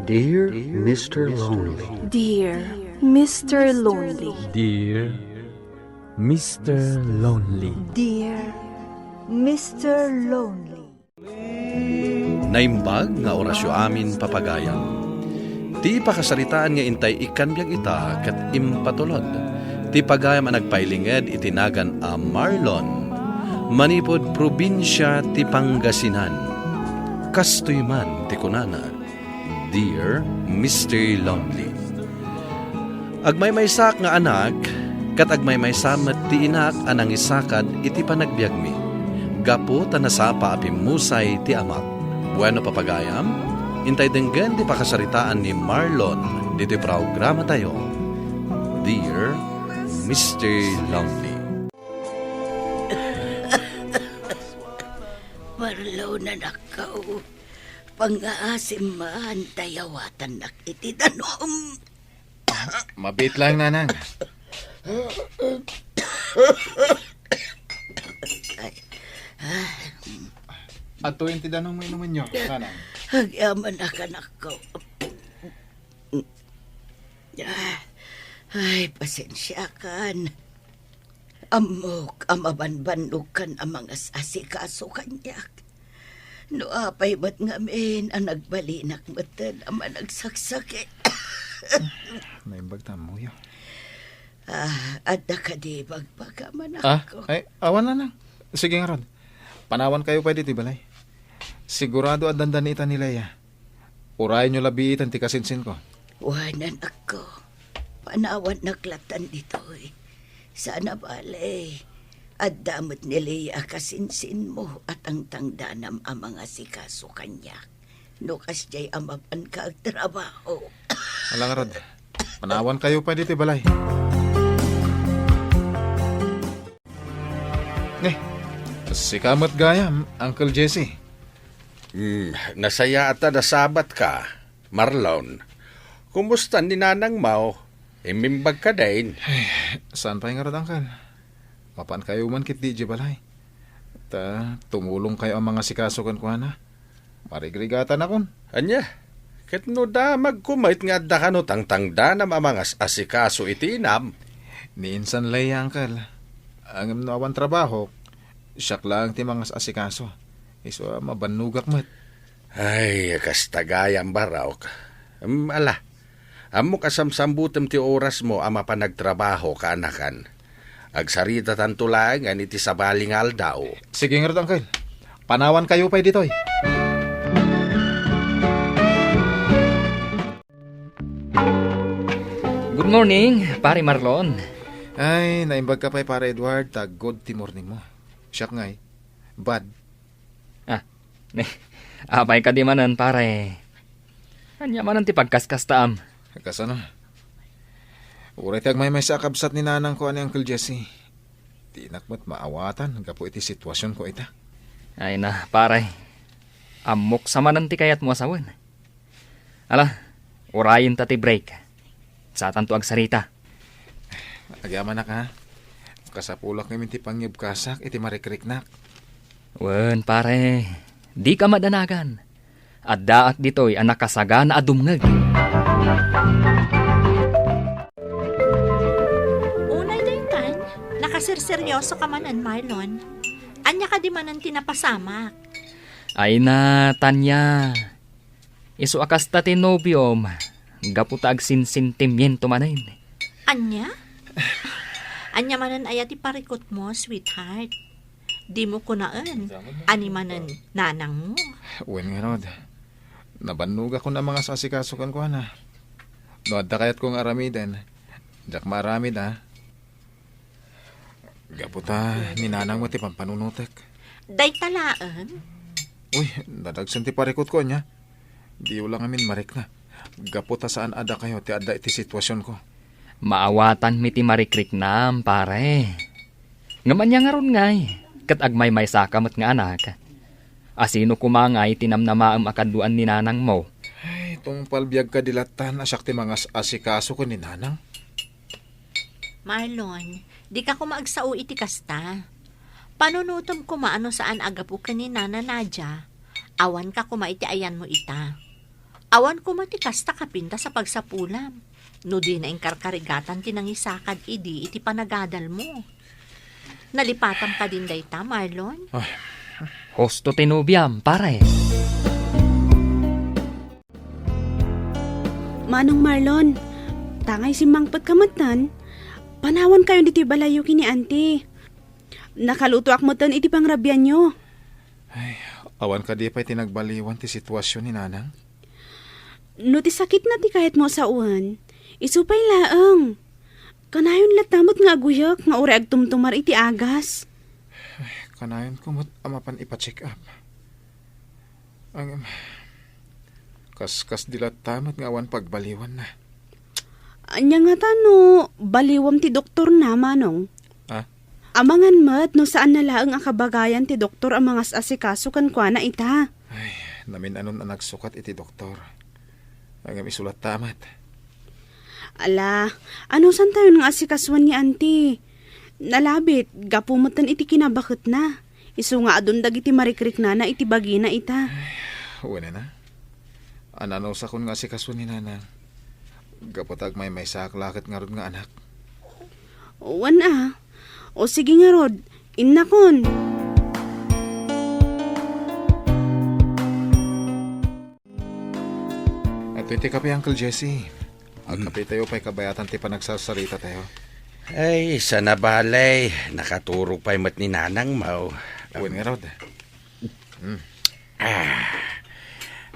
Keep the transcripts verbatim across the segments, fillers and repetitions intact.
Dear Mister Lonely. Dear Mister Lonely. Dear Mister Lonely. Dear Mister Lonely. Naimbag nga orasyo amin, papagayam. Ti pakasaritaan nga intay ikkan biag ita ket impatulod ti pagayam a nagpailinged iti nagan a Marlon, manipud probinsia ti Pangasinan. Kastoy man ti kunana, "Dear Mister Lonely, agmaymaysaak nga anak, ket agmaymaysa met ti inak a nangisakad iti panagbiagmi, gapu ta nasapa a pimmusay ti amak." Bueno, papagayam, intay denggen ti pakasaritaan ni Marlon ditoy programatayo, Dear Mister Lonely. Marlon, anakko, pangngaasim man ta yawatannak iti danum. Mabiit lang, Nanang. Ay, ah. Adtoyen ti danum nga inumenyo, Nanang. Agyamanak, anakko. Ah, ay, pasensiakan. Ammok a mabanbannogkan a mangas-asikaso kaniak. No apay met ngamin a nagbalinak metten a managsaksakit. Naimbag ta ammoyo. Ah, adda kadi bagbagam, anakko? Ah, ay, awan, Nanang. Sige ngarud. Panawankayo pay ditoy balay. Sigurado a dandani ita ni Lea. Urayenyo la biiten ti kasinsinko. Wen, anakko. Panawannak lattan ditoy. Saan a bale, adda met ni Lea a kasinsinmo a tangtangdanam a mangasikaso kaniak no kasdiay a mapanka agtrabaho. Ala ngarud, panawankayo pay ditoy balay. Ne, sika met gayam, Uncle Jesse. Hmm, nasayaat a nasabatka, Marlon. Kumusta ni nanangmo? Immimbag kadin? Ay, saan pay ngarud, Uncle? Mapankayo man ketdi idiay balay. Ta, tumulongkayo a mangasikaso kenkuana. Marigrigatanakon. Ania? Ket no damagko met nga adda kano tangtangdanam a mangas-asikaso iti inam? Ni insan Lea, Uncle. Ngem no awan trabahok, siak laeng ti mangas-asikaso. Isu a mabannogak met. Ay, kasta gayam, Barok. Em, ala, ammok a samsambutem ti orasmo a mapan agtrabaho, kaanakan. Agsaritatanto laengen iti sabali nga aldaw. Sige ngarud, Uncle. Panawankayo pay ditoy. Good morning, Pare Marlon. Ay, naimbagka pay, Pare Edward, ta good ti morningmo. Siak ngay, bad. Ah, ne, apay kadi manen, pare? Ania manen ti pagkaskastaam? Kasano? Uray ti agmaymaysa a kabsat ni nanangko a ni Uncle Jesse. Dinak met maawatan gapu iti situasionko ita. Ay na, pare. Ammok sa manen ti kayatmo a sawen. Ala, urayenta ti break. Satanto agsarita. Agyamanak, ha? Kasapulak ngamin ti pangyebkasak iti marikriknak. Wen, pare, dika madanagan. Addaak ditoy a nakasagana a dumngeg. Unay daytan, nakaserseryoso ka manen, Marlon. Ania kadi manen ti napasamak? Ay na, Tanya. Isu a kasta ti nobiom, gapu ta agsensentimiento manen. Ania? Ania manen aya ti parikutmo, sweetheart? Dimo kunaen a ni manen nanangmo? Wen ngarud, nabannogakon a mangas-asikaso kenkuana. No adda kayatko nga aramiden, diak maaramid, a. Gapu ta ni nanangmo ti pampanunotek. Dayta laeng? Uy, nadagsen ti parikutko, ania? Diyo la ngamin marikna. Gapu ta saan a dakayo ti adda iti situasionko. Maawatanmi ti marikriknam, pare. Ngem ania ngarud ngay, ket agmaymaysaka met nga anak. Asino koma ngay ti namnamaem a kaduan ni nanangmo? Ay, tungpal biag kadi lattan a siak ti mangas-asikaso ken ni nanang. Marlon, dika koma agsao iti kasta. Panunotem koma a no saan a gapu ken ni Nana Nadia, awanka koma iti ayanmo ita. Awan koma ti kasta kapintas a pagsapulam, no dina inkarkarigatan ti nangisakad idi iti panagadalmo. Nalipatam kadin dayta, Marlon? Ay, husto ti nobiam, pare. Manong Marlon, tangay simmangpetka metten, panawankayon ditoy balayyo ken ni Auntie. Nakalutoak metten iti pangrabianyo. Ay, awan kadi pay ti nagbaliwan ti situasion ni Nanang? No ti sakitna ti kayatmo a sawen, isu pay laeng. Kanayon latta met nga aguyek nga uray agtumtumar iti agas. Ay, kanayonko met a mapan ipa-check up. Ngem, kaskas di latta met nga awan pagbaliwanna. Ania ngata no baliwem ti doktorna, Manong? Ah? Amangan met no saanna laeng a kabagayan ti doktor a mangas-asikaso kenkuana ita. Ay, namin-anon a nagsukat iti doktor. Ngem isu latta met. Ala, anusantayon nga asikasoen ni Auntie? Nalabit, gapu metten iti kinabaketna. Isu nga adun dagiti marikriknana iti bagina ita. Wen a, ananusakon nga asikasoen ni Nanang. Gapu ta agmaymaysaak la ket ngarud nga anak. Wen a. O sige ngarud, innakon. Adtoy ti kape, Uncle Jesse. Hmm. Agkapetayo pay kabayatan ti panagsarsarita tayo. Ay, sana balay, nakaturog pay met ni Nanang mo. Wen ngarud. Hmm. Ah,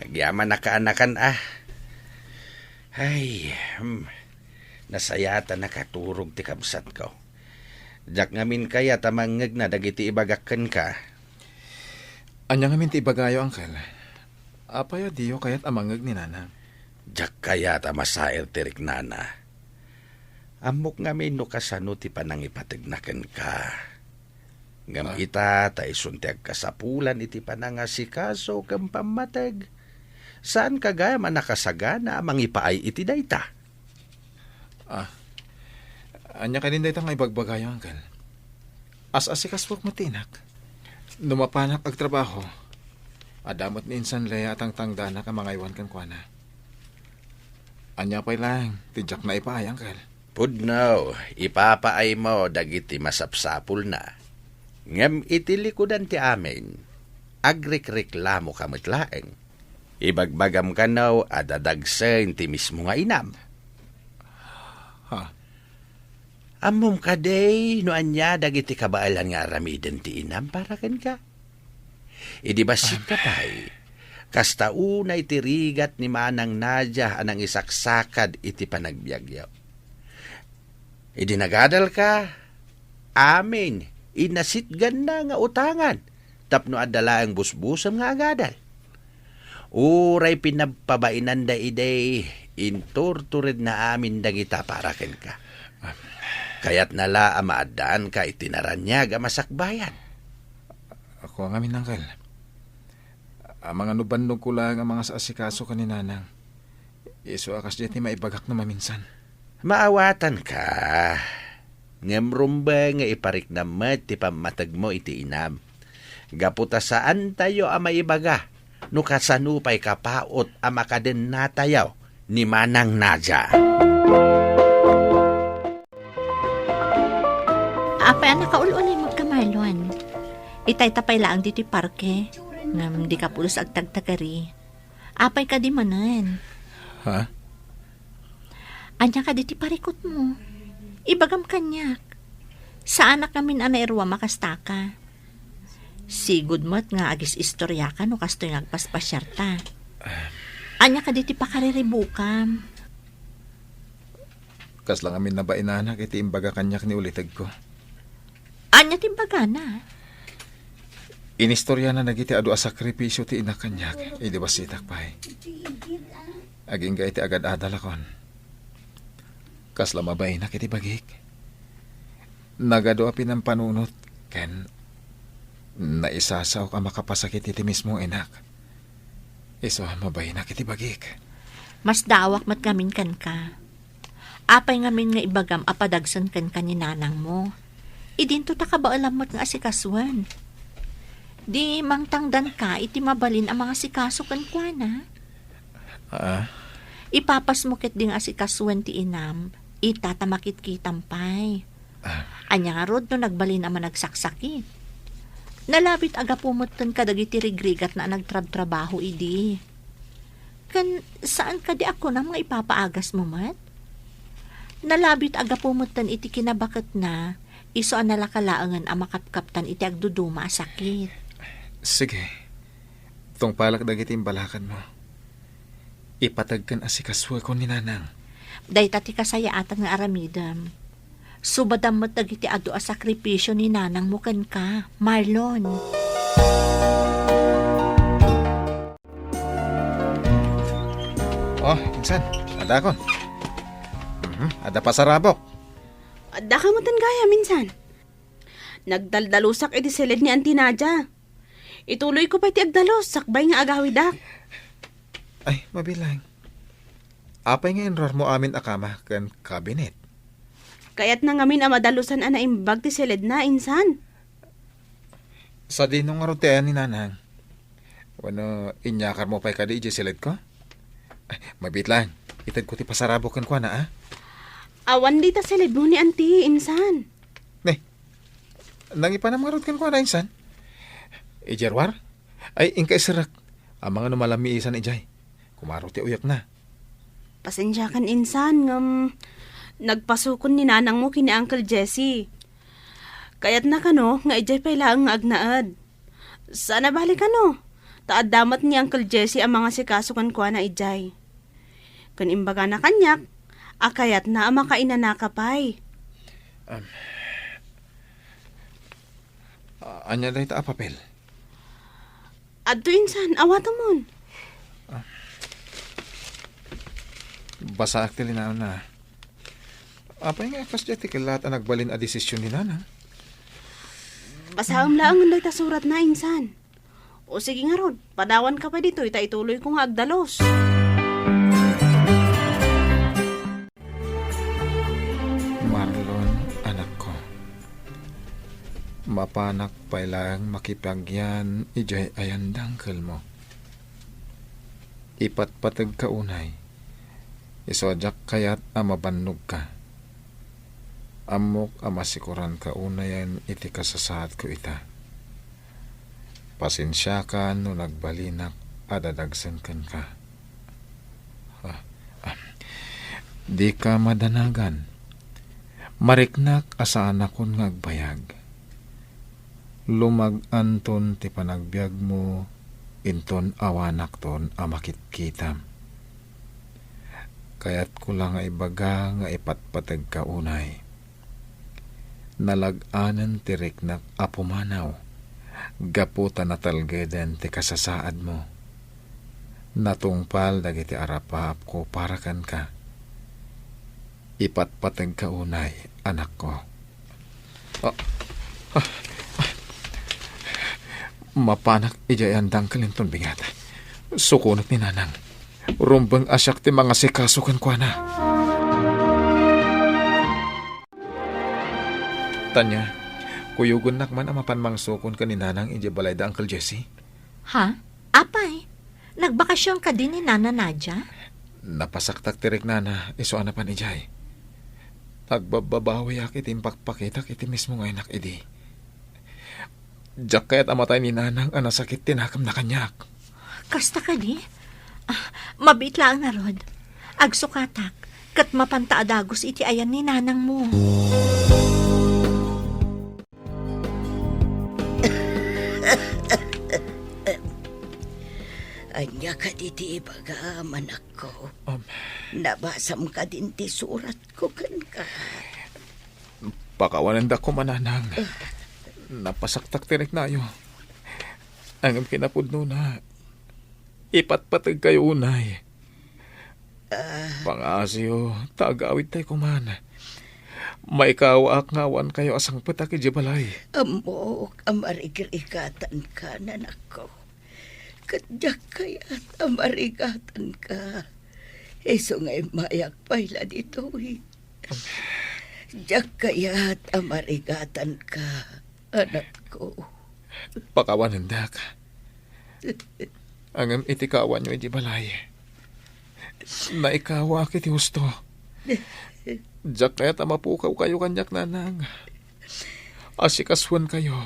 agyaman a kaanakan, ah. Ay, hmm. Nasayaat a nakaturog ti kabsatko. Diak ngamin kayat a mangngegna dagiti ibagak kenka. Ania ngamin ti ibagayo, Uncle? Apay a diyo kayat a mangngeg ni Nanang? Diak kayat a masair ti riknana. Ammok ngamin no kasano ti panangipategna kenka. Ngem Ah. ita, ta isun ti agkasapulan iti panangasikaso ken pammateg. Saanka gayam a nakasagana a mangipaay iti dayta? Ah. Ania kadin dayta nga ibagbagayo, Uncle? As-asikasuak met ti inak. No mapanak agtrabaho, adda met ni Insan Lea a tangtangdanak a mangaywan kenkuana. Ania pay laeng ti diak naipaay, Uncle? Pudno, ipapaaymo dagiti masapsapulna. Ngem iti likudan ti amin, agrikreklamoka met laeng. Ibagbagam kano a dadagsen ti mismo nga inam. Ha? Ammom kadi no ania dagiti kabaelan nga aramiden ti inam para kenka? Idi bassitka pay, kasta unay ti rigat ni Manang Nadia a nangisaksakad iti panagbiagyo. Idi nagadalka, amin, inasitganna nga utangan tapno adda laeng busbusem nga agadal. Uray pinagpabainanda idi, inturturedna amin dagita para kenka. Kayatna la a maaddaanka iti naraniag a masakbayan. Ako ngamin, Uncle. Amangan no bannogko laeng a mangas-asikaso ken ni Nanang. Isu a kasdiay ti maibagak no maminsan. Maawatanka. Ngem rumbeng nga ipariknam met ti pammategmo iti inam. Gapu ta saantayo a maibaga no kasano pay kapaut a makadennatayo ni Manang Nadia. Apay a nakaul-ulimogka, Marlon? Itayta pay laeng ditoy parke, ngem dika pulos agtagtagari. Apay kadi manen? Ha? Ania kadi ti parikutmo? Ibagam kaniak. Saanak ngamin a nairuam a kastaka. Sigud met nga agis-istoriaka no kastoy nga agpaspasiarta. Ania kadi ti pakariribukam? Kasla ngamin nabainanak iti imbaga kaniak ni ulitegko. Ania ti imbagana? Inistoriana dagiti adu a sakrifisio ti inak kaniak idi bassitak pay. Agingga iti agad-adalakon. Kasla mabainak iti bagik. Nagadu a pinampanunot ken naisasaok a makapasakit iti mismo inak. Isu a mabainak iti bagik. Masdaawak met ngamin kenka. Apay ngamin nga ibagam a padagsen kenka ni nanangmo? Idinto ta kabaelam met nga asikasoen. Di mangtangdanka iti mabalin a mangasikaso kenkuana? Ah? Ipapasmo ketdi nga asikasuen ti inam, ita ta makitkitam pay. Ah. Ania ngarud no nagbalin a managsaksakit? Nalabit a gapu metten kadagiti rigrigatna a nagtrabtrabaho idi. Ken saan kadi a kunam nga ipapaagasmo met? Nalabit a gapu metten iti kinabaketna, isu a nalaka laengen a makapkaptan iti agduduma a sakit. Sige. Tungpalak dagiti imbalakadmo. Ipateg ken asikasuko ni Nanang. Dayta ti kasayaatan nga aramidem. Subadam met dagiti adu a sakripisio ni nanangmo kenka, Marlon. Oh, insan, adakon. Mhm, adda pasarabok. Adda ka metten gayam, insan. Nagdaldalusak iti siled ni Auntie Nadia. Ituloyko pay ti agdalus, sakbay nga agawidak. Ay, mabilang. Apay nga inruarmo amin a kama ken kabinet? Kayatna ngamin a madalusan a naimbag ti siledna, insan. Sadino ngarud ti ayan ni Nanang? Wenno inyakarmo pay kadi idiay siledko? Ay, mabiit lang. Itedko ti pasarabok kenkuana, a? Awan dita siledmo ni Auntie, insan. Ne, nangipanam ngarud kenkuana, insan? Idiay ruar? Ay, inka iserrek. Amangan no malamiisan idiay. Kumaro ti uyekna. Pasensiakan, insan, ngem nagpasukon ni nanangmo ken ni Uncle Jesse. Kayatna kano nga idiay pay laeng nga agnaed. Saan a bale kano, ta adda met ni Uncle Jesse a mangasikaso kenkuana idiay. Ken imbagana kaniak a kayatna a makainanaka pay. Am, a-, ania dayta a papel? Adto, insan, awatemon. Ah. Basaak ti linaonna. Apay nga kasdiay ti kellaat a nagbalin a desisyon ni Nanang? Basaem laengen dayta suratna, insan. O sige ngarud, padawanka pay ditoy ta ituloyko nga agdalus. Marlon, anakko, mapanak pay laeng makipaagyan idiay ayan dangkelmo. Ipatpategka unay. Isu a diak kayat a mabannogka. Ammok a masikoranka unayen iti kasasaadko ita. Pasensiakan no nagbalinak a dadagsen kenka. Ah, ah. Dika madanagan. Mariknak a saanakon nga agbayag. Lumag-anton ti panagbiagmo inton awanakton a makitkitam. Kayatko la nga ibaga nga ipatpategka unay. Nalag-anen ti riknak a pumanaw gapu ta natalgeden ti kasasaadmo. Natungpal dagiti arapaapko para kenka. Ipatpategka unay, anakko. Ah, ah, ah. Mapanak idiay andang kalinton bingat. Sukonek ni Nanang. Rumbeng a siak ti mangasikaso kenkuana. Tanya, kuyogennak man a mapan mangsukon ken ni Nanang idiay balay da Uncle Jesse. Ha? Apay, nagbakasyon kadi ni Nana Nadia? Napasaktak ti riknana, isu a napan idiay. Agbabbabawiak iti impakpakitak iti mismo nga innak idi. Diak kayat a matay ni Nanang a nasakit ti nakemna kaniak. Kasta kadi? Ah, mabiit laeng ngarud. Agsukatak, ket mapanta a dagus iti ayan ni nanangmo. Ania kadi ti ibagam, anakko? Um, Nabasam kadin ti suratko kenka? Pakawanendak koma, Nanang. Napasaktak ti riknayo. Ngem kinapudnona, ipatpategkayo unay. Ah. Pangaasiyo, ta agawidtayo koman. Maikawaak nga awankayo a sangpetak idiay balay. Ammok a marigrigatanka, anakko. Ket diak kayat a marigatanka. Isu nga immayak pay la ditoy. Diak kayat a marigatanka, anakko. Pakawanendak. Ngem iti kawanyo idiay balay, Naikawaak iti husto. Diak kayat a mapukawkayo kaniak, Nanang. Asikasuenkayo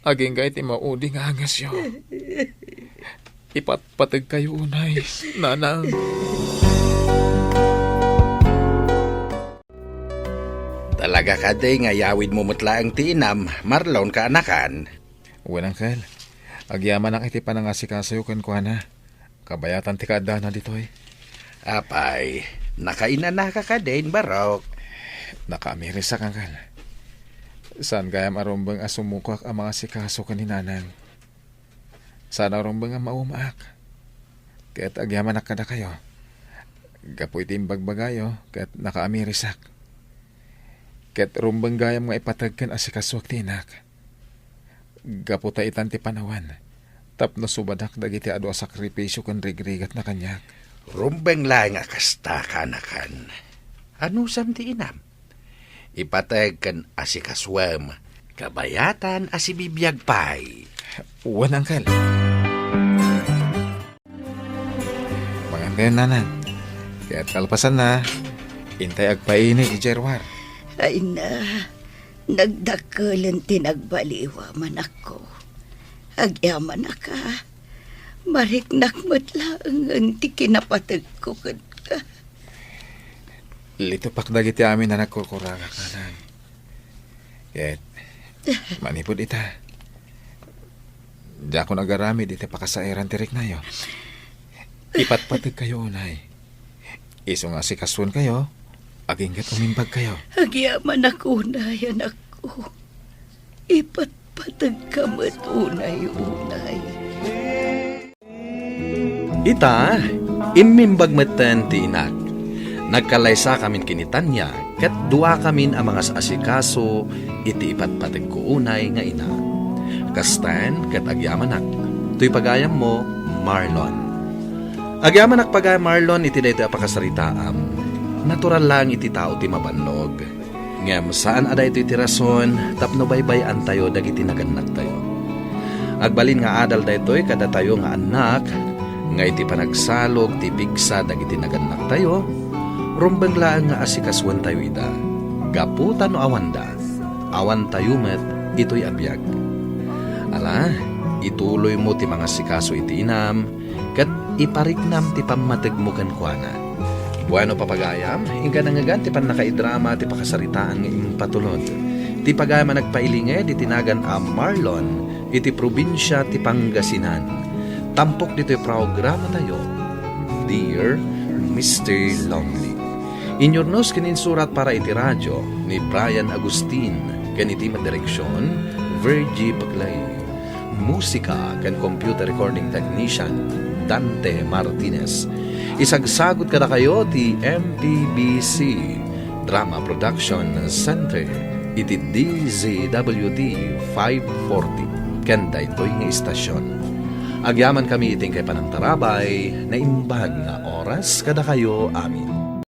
agingga iti maudi nga angesyo. Ipatpategkayo unay, Nanang. Talaga kadi nga iyawidmo met laeng ti inam, Marlon, kaanakan? Wen, Uncle. Agyamanak iti panangasikasoyo kenkuana. Kabayatan ti kaaddana ditoy. Apay, nakainanaka kadin, Barok? Nakaamirisak, Uncle. Saan gayam a rumbeng a sumukoak a mangasikaso ken ni Nanang. Saan a rumbeng a maumaak. Ket agyamanak kadakayo. Gapu iti imbagbagayo, ket nakaamirisak. Ket rumbeng gayam nga ipateg ken asikasuak ti inak. Gapu ta itan ti panawen, tapno subadak dagiti adu a sakrifisio ken rigrigatna kaniak. Rumbeng laeng a kasta, kaanakan. Anusam ti inam? Ipateg ken asikasuem, kabayatan a sibibiag pay. Wen, Uncle. Mangan kayo, Nanang. Ket kalpasanna, intay agpainit idiay ruar. Ay na, nagdakkelen ti nagbaliwam, anakko. Agyamanaka, mariknak met laengen ti kinapategko kenka. Litupak dagiti amin a nagkurkurangak, Nanang. Ket, manipud ita, diakon agaramid iti pakasaeran ti riknayo. Ipatpategkayo unay. Isu nga asikasuenkayo, agingga't umimbagkayo. Agyamanak unay, anakko. Ipatpategka met unay, unay. Ita, immimbag metten ti inak. Nagkallaysakamin ken ni Tania, ket duakamin a mangas-asikaso iti ipatpategko unay nga ina. Kasten ket agyamanak, toy pagayammo, Marlon. Agyamanak pagayam, Marlon, iti daytoy a pakasaritaam. Natural laeng iti tao ti mabannog. Ngem saan a daytoy ti rason tapno baybay-antayo dagiti nagannaktayo. Agbalin nga adal daytoy kadatayo nga annak, nga iti panagsalog ti pigsa dagiti nagannaktayo, rumbeng laeng nga asikasuentayo ida, gapu ta no awanda, awantayo met itoy a biag. Ala, ituloymo ti mangasikaso iti inam, ket ipariknam ti pammategmo kenkuana. Bueno, papagayam, inka nangngegan ti pannakaidrama ti pakasaritaan nga impatulod. Ti pagayam a nagpailinged iti nagan a Marlon iti probinsia ti Pangasinan. Tampok ditoy programatayo, Dear Mister Lonely. Inyurnos ken insurat para iti radio ni Brian Agustin ken iti madireksion, Virgie Paclay. Musika ken computer recording technician, Dante Martinez. Isagsagut kadakayo ti M P B C Drama Production Center iti D Z W T five forty ken daytoy nga istasion. Agyamankami iti inkay panangtarabay, naimbag nga oras kadakayo amin.